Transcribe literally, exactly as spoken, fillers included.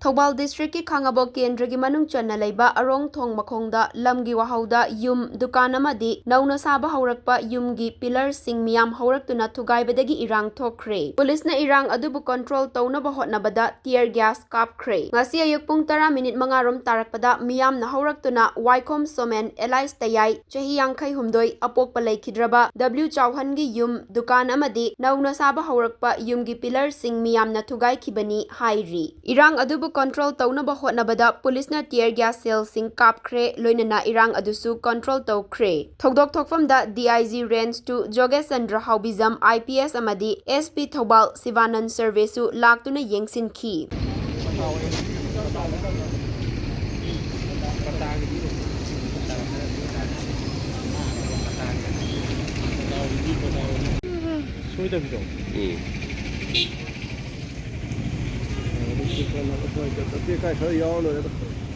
ꯊꯧꯕꯥꯜ ꯗꯤꯁꯇ꯭ꯔꯤꯛꯀꯤ ꯈꯥꯉꯕꯣꯛ ꯀꯦꯟꯗ꯭ꯔꯒꯤ ꯃꯅꯨꯡ ꯆꯟꯅ ꯂꯩꯕ ꯑꯔꯣꯡ ꯊꯣꯡ ꯃꯈꯣꯡꯗ ꯂꯝꯒꯤ ꯋꯥꯍꯧꯗ ꯌꯨꯝ, ꯗꯨꯀꯥꯟ ꯑꯃꯗꯤ ꯅꯧꯅ ꯁꯥꯕ ꯍꯧꯔꯛꯄ ꯌꯨꯝꯒꯤ ꯄꯤꯂꯔꯁꯤꯡ ꯃꯤꯌꯥꯝ ꯍꯧꯔꯛꯇꯨꯅ ꯊꯨꯒꯥꯏꯕꯗꯒꯤ ꯏꯔꯥꯡ ꯊꯣꯛꯈ꯭ꯔꯦ꯫ ꯄꯨꯂꯤꯁꯅ ꯏꯔꯥꯡ ꯑꯗꯨꯕꯨ ꯀꯟꯇ꯭ꯔꯣꯜ ꯇꯧꯅꯕ ꯍꯣꯠꯅꯕꯗ ꯇꯤꯌꯔ ꯒ꯭ꯌꯥꯁ ꯀꯥꯞꯈ꯭ꯔꯦ꯫ ꯉꯁꯤ ꯑꯌꯨꯛ ꯄꯨꯡ ꯇꯔꯥ ꯃꯤꯅꯤꯠ ꯃꯉꯥ ꯔꯣꯝ ꯇꯥꯔꯛꯄꯗ ꯃꯤꯌꯥꯝꯅ ꯍꯧꯔꯛꯇꯨꯅ ꯋꯥꯏꯈꯣꯝ ꯁꯣꯃꯦꯟ, ꯑꯦꯂꯥꯏꯁ ꯇꯌꯥꯏ, ꯆꯍꯤ ꯌꯥꯡꯈꯩ ꯍꯨꯝꯗꯣꯏ, ꯑꯄꯣꯛꯄ ꯂꯩꯈꯤꯗ꯭ꯔꯕ ꯗꯕ꯭ꯂꯤꯎ ꯆꯥꯎꯍꯟꯒꯤ ꯌꯨꯝ, ꯗꯨꯀꯥꯟ ꯑꯃꯗꯤ ꯅꯧꯅ ꯁꯥꯕ ꯍꯧꯔꯛꯄ ꯌꯨꯝꯒꯤ ꯄꯤꯂꯔꯁꯤꯡ ꯃꯤꯌꯥꯝꯅ ꯊꯨꯒꯥꯏꯈꯤꯕꯅꯤ ꯍꯥꯏꯔꯤ꯫ ꯏꯔꯥꯡ ꯑꯗꯨꯕꯨ ꯀꯟꯇ꯭ꯔꯣꯜ ꯇꯧꯅꯕ ꯍꯣꯠꯅꯕꯗ ꯄꯨꯂꯤꯁꯅ ꯇꯤꯌꯔ ꯒ꯭ꯌꯥꯁ ꯁꯦꯜꯁꯤꯡ ꯀꯥꯞꯈ꯭ꯔꯦ, ꯂꯣꯏꯅꯅ ꯏꯔꯥꯡ ꯑꯗꯨꯁꯨ ꯀꯟꯇ꯭ꯔꯣꯜ ꯇꯧꯈ꯭ꯔꯦ꯫ ꯊꯧꯗꯣꯛ ꯊꯣꯛꯐꯝꯗ D I G range two ꯖꯣꯒꯦꯁ Chandra Haobijam, I P S, ꯑꯃꯗꯤ ꯑꯦꯁ ꯄꯤ ꯊꯧꯕꯥꯜ ꯁꯤꯕꯥꯅꯟ ꯁꯔꯚꯦꯁꯨ ꯂꯥꯛꯇꯨꯅ ꯌꯦꯡꯁꯤꯟꯈꯤ꯫ ꯁꯣꯏꯗꯕꯤꯗꯣ꯫ ꯎꯝ꯫ ꯑꯇꯦꯛ ꯑꯀꯥꯏ ꯈꯔ ꯌꯥꯎꯔ ꯂꯣꯏꯔꯦꯗ꯫